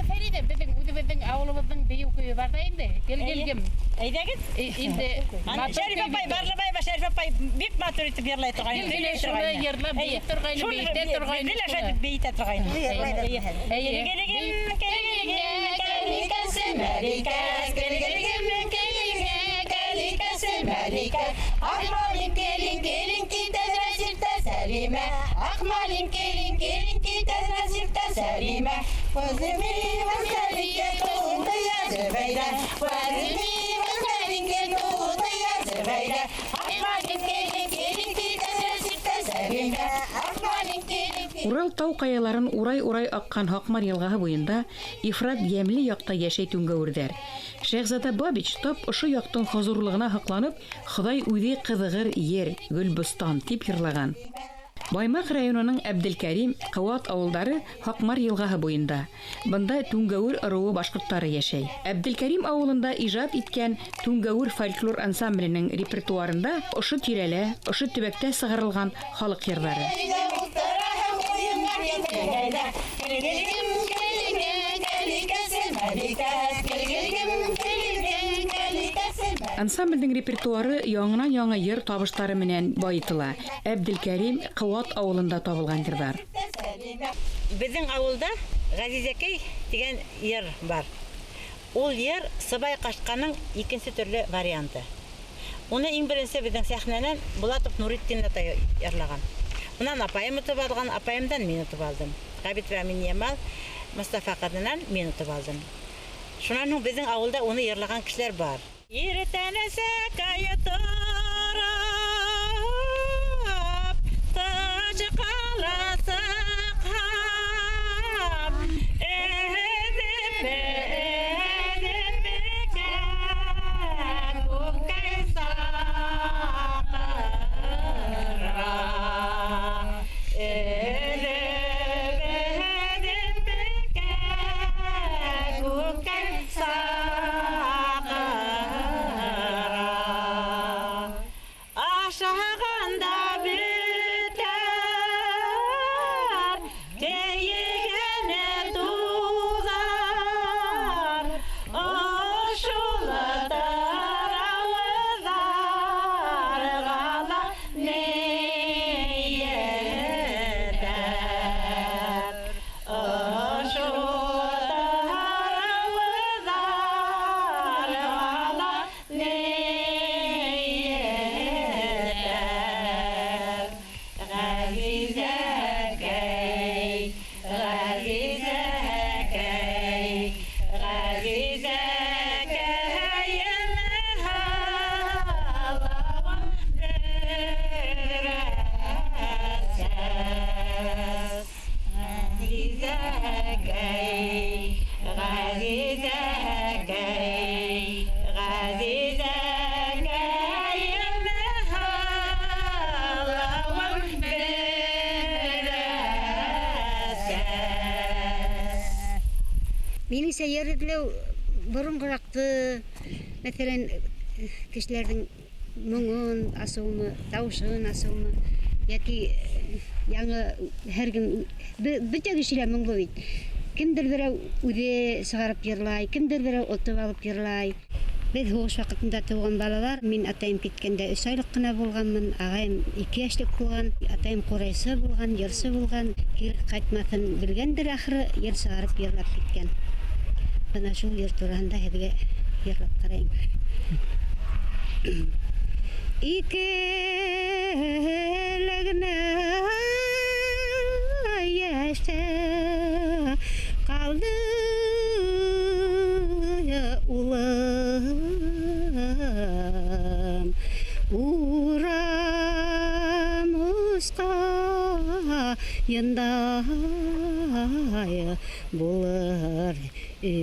Әйҙә, Фәриҙә, беҙҙең үҙебеҙҙең ауылыбыҙҙың бейеү көйө бар ҙа инде. Гел-гел. Әйҙәгеҙ. Инде Шәриф апай, Барлыбаева Шәриф апай бик матур итеп йырлай торғайны. Гел-гел шуны йырлап бейеп торғайны, бейетә торғайны. Гел шулай бейетә торғайны. Ахмалим келин келин китәз рәсифтә Сәлимә, Ахмалим келин келин китәз рәсифтә Сәлимә. Вазими вазмәликә тутыя Зөбәйҙә, вазими вазмәликә тутыя Зөбәйҙә. Ахмалим келин келин китәз рәсифтә Сәлимә, Ахмалим келин. Урал тау ҡаяларын урай-урай аҡҡан Һаҡмар йылғаһы буйында ифрат йәмле яҡта йәшәй түңгәүерҙәр. Шәһзада Бабич тап ошо яҡтың хозурлығына һоҡланып, Хоҙай үҙе ҡыҙығыр ер, Гөлбостан тип йырлаған. Баймаҡ районының Әбделкәрим, Ҡыуат ауылдары Һаҡмар йылғаһы буйында. Бында Түңгәүер ырыуы башҡорттары йәшәй. Әбделкәрим ауылында ижад иткән Түңгәүер фольклор ансамбленең репертуарында ошо тирәлә, ошо төбәктә сығарылған халыҡ йырҙары. Ансамблдең репертуары яңынан-яңы йыр табыштары менән байытыла. Әбделкәрим Ҡыуат ауылында табылған йырҙар. Беҙҙең ауылда Ғәзизәкәй тигән йыр бар. Ул йыр Сыбай ҡашҡаның икенсе төрлө варианты. Уны иң беренсе беҙҙең сәхнәнән Булатов Нуритдин атай йырлаған. Унан апайым отоп алған, апайымдан мин отоп алдым. Ғәбитова Минйамал Мостафа ҡыҙынан мин отоп алдым. Шунан һуң беҙҙең ауылда уны йырлаған кешеләр бар. Иртәнсәкәй тороп, тышҡала сыҡһам, эҙеп-эҙеп күккә саҡыра. Эҙеп-эҙеп күккә саҡыра. Ашағанда бөтәр, кейгәне туҙар, ошолатыр ауыҙҙарға ла ни етәр? Ошолатыр ауыҙҙарға ла ни етәр? Ғәзизәкәй, Ғәзизәкәй, Ғәзизәкәйем һалауым берәсәс. Ғәзизәкәй, Ғәзизәкәй, Ғәзизәкәйем һалауым берәсәс. Минеңсә, йыр эҙләү боронғораҡты, мәҫәлән, кешеләрҙең моңон асыумы, тауышын асыумы, йәки яңы һәр кем, бөтә кеше лә моңло бит. Кемдер берәү үҙе сығарып йырлай, кемдер берәү отоп алып йырлай. Беҙ һуғыш ваҡытында тыуған балалар. Мин атайым киткәндә 3 айлыҡ ҡына булғанмын, ағайым 2 йәшлек булған, атайым ҡурайсы булған, йырсы булған. Кире ҡайтмаҫын белгәндер ахыры, йыр сығарып йырлап киткән. Бына шул йыр тураһында һеҙгә йырлап ҡарайым. Икелә генә йәштә ҡалды улым, урам осҡайындай булыр өйөбеҙ.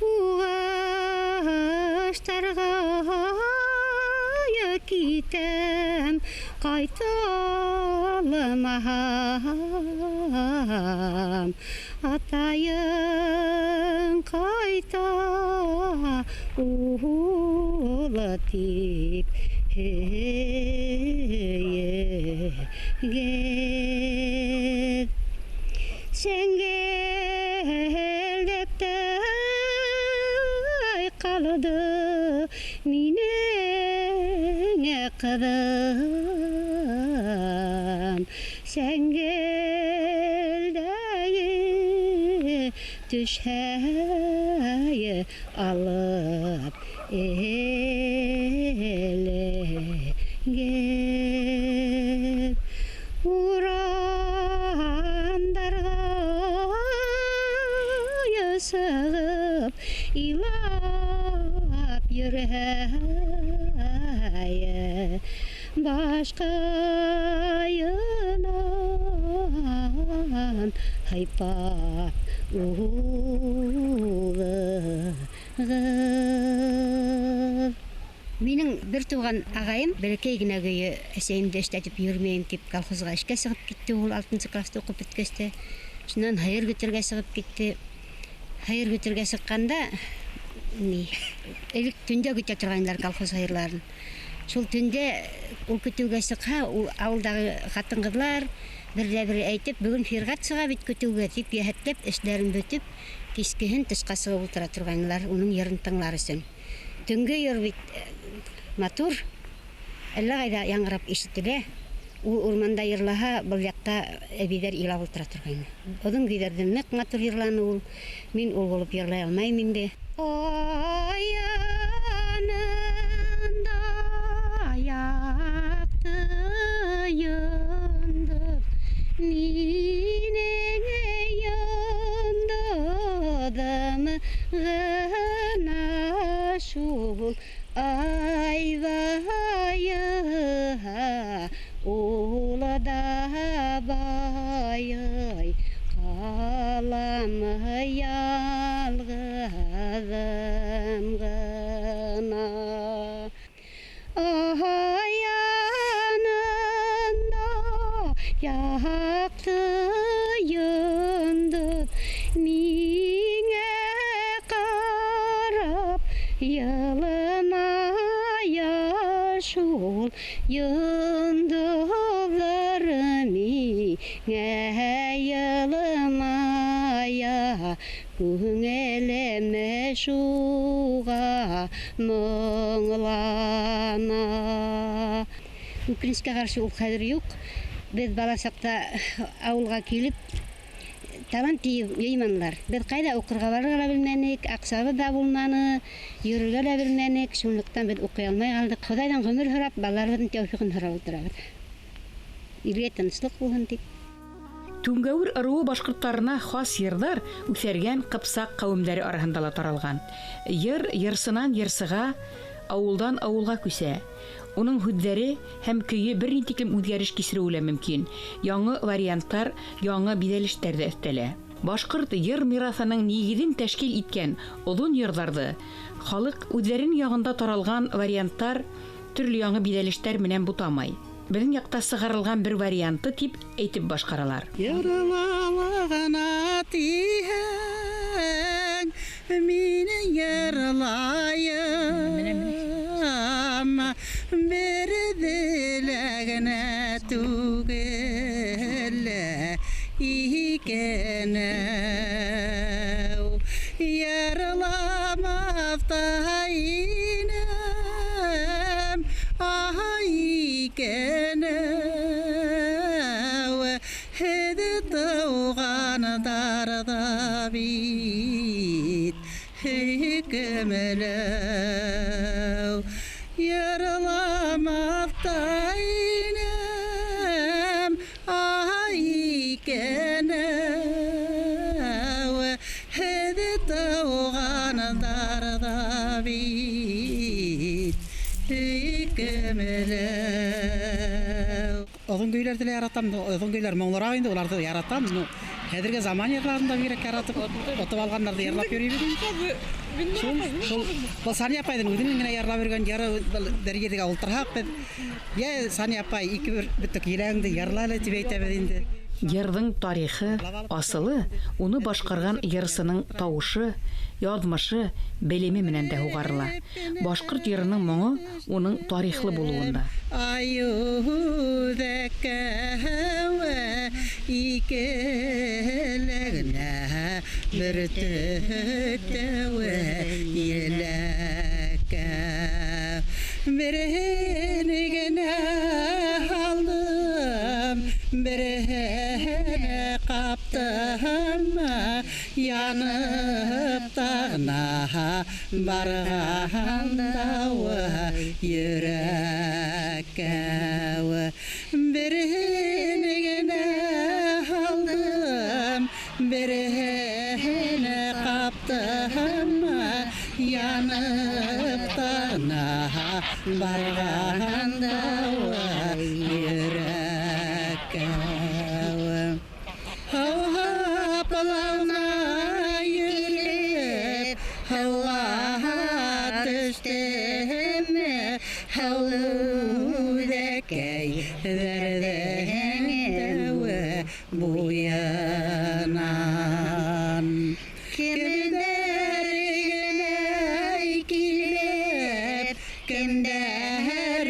Уғыштарға китәм, ҡайта алмаһам, атайың ҡайта улы тип һөйөгөҙ. Сәңгелдәктә ҡалды минең ҡыҙым, сәңгелдәге төшһә алып элегеп, урамдарға сығып илап йөрөһә, башҡайынан һыйпап улығыҙ. Минең бер туған ағайым бәләкәй генә көйө әсәйемде эшләтеп йөрөмәйем тип колхозға эшкә сығып китте. Ул 6-нсы класста уҡып бөткәс тә, шунан һыйыр көтөргә сығып китте. Һыйыр көтөргә сыҡҡанда ни, элек төндә көтә торғайнылар колхоз һыйырларын. Шул төндә ул көтөүгә сыҡһа, ул ауылдағы ҡатын-ҡыҙлар бер-бер әйтеп, бөгөн Фирғәт сыға бит көтөүгә тип йәһәтләп эшләрен бөтөп, кискеһен тышҡа сығып ултыра торғайнылар уның йырын тыңлар өсөн. Төнгө йыр бит матур, әллә ҡайҙа яңғырап ишетелә. Ул урманда йырлаһа, был яҡта әбейҙәр илап ултыра торғайны. Оҙон көйҙәрҙе ныҡ матур йырланы ул. Мин ул булып йырлай алмайым инде. Аянында яҡты йондоҙ, минең йондоҙом ғына шул айҙайы, ул да байый, ҡалам ялғыҙым ғына. Аянында яҡты йондоҙ, миңә ҡарап йылымая шул йондоҙҙар, миңә йылымая, күңелем шуға моңлана. Үкенескә ҡаршы ул хәҙер юҡ. Беҙ бала саҡта ауылға килеп талант йыйманылар. Беҙ ҡайҙа уҡырға барырға ла белмәнек, аҡсабыҙ ҙа булманы, йөрөргә лә белмәнек. Шунлыҡтан беҙ уҡый алмай ҡалдыҡ. Хоҙайҙан ғүмер һорап, балаларыбыҙҙың тәүфиғын һорап ултырабыҙ. Илгә тыныслыҡ булһын тип. Түңгәүер ырыуы башҡорттарына хас йырҙар үҫәргән ҡыпсаҡ ҡәүемдәре араһында ла таралған. Йыр йырсынан йырсыға, ауылдан ауылға күсә. Уның һүҙҙәре һәм көйө бер ни тиклем үҙгәреш кисереүе лә мөмкин. Яңы варианттар, яңы биҙәлештәр ҙә өҫтәлә. Башҡорт йыр мираҫының нигеҙен тәшкил иткән оҙон йырҙарҙы халыҡ үҙҙәренең яғында таралған варианттар төрлө яңы биҙәлештәр менән бутамай. Беҙҙең яҡта сығарылған бер варианты тип әйтеп башҡаралар. Йырлағына тиһәң, мине йырлайым, бер теләгенә түгел, икене. Йырламаҫ та инем, икене. Һеҙ тыуғандарҙа бит һөйкөмлө. Йырламаҫ та инем, икене. Һеҙ тыуғандарҙа бит һөйкөмлө. Оҙон көйҙәрҙе лә яратам, оҙон көйҙәр моңлораҡ инде, уларҙы яратам. Ну, хәҙерге заман йырларын да бигерәк яратып, отоп алғандарҙы йырлап йөрөйбөҙ инде. Шул, шул. Был Сания апайҙың үҙенең генә йырлап йөрөгән йыры был бер ергә ултырһаҡ беҙ, йә Сания апай, ике бер бөтөк еләгеңде йырла әле тип әйтәбеҙ инде. Йырҙың тарихы, асылы, уны башҡарған йырсының тауышы, яҙмышы, белеме менән дә һуғарыла. Башҡорт йырының моңо уның тарихлы булыуында. Айыуҙәкәүе икелегенә бөртөктәүе еләкә. Береһен генә алдым, береһен ҡаптым, янып тағына барғандауы йөрәкәүе. Береһен генә алдым, береһен ҡаптым, янып тағына барғандауы йөрәкәүе. Һыуһаплауна йөрөп, һыуға төштөм, һыуҙәкәй ҙәрҙең тәүе буйынан. Кемдәр генә килеп, кемдәр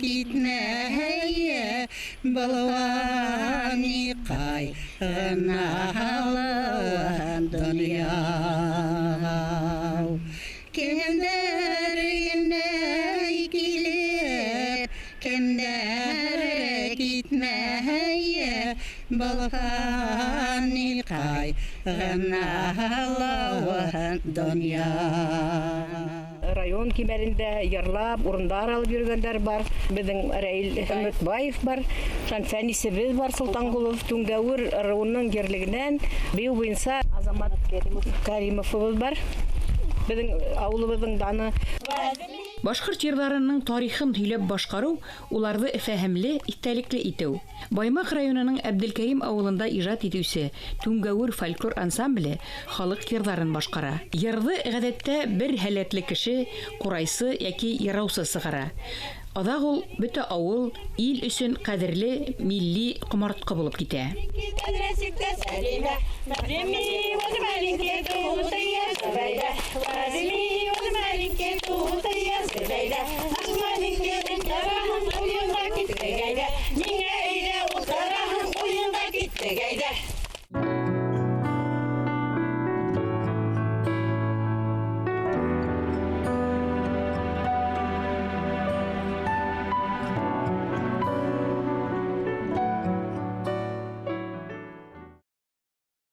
китмәй, был ҡай ғына донъяға. Кемдәр генә килеп, кемдәр китмәй, был ҡай ғына донъя. Район кимәлендә йырлап, урындар алып йөрөгәндәр бар. Беҙҙең Рәил Өмөтбаев бар, Фәнисебеҙ бар, Солтанғолов, Түңгәүер ырыуының ерлегенән бейеү буйынса Азамат Каримовыбыҙ бар. Беҙҙең ауылыбыҙҙың даны. Башҡорт йырҙарының тарихын һөйләп башҡарыу, уларҙы фәһемле, иҫтәлекле итеү. Баймаҡ районының Әбделкәрим ауылында ижад итеүсе Түңгәүер фольклор ансамбле халыҡ йырҙарын башҡара. Йырҙы ғәҙәттә бер һәләтле кеше, ҡурайсы йәки йыраусы сығара. Аҙаҡ ул бөтә ауыл, ил өсөн ҡәҙерле милли ҡомартҡы булып китә.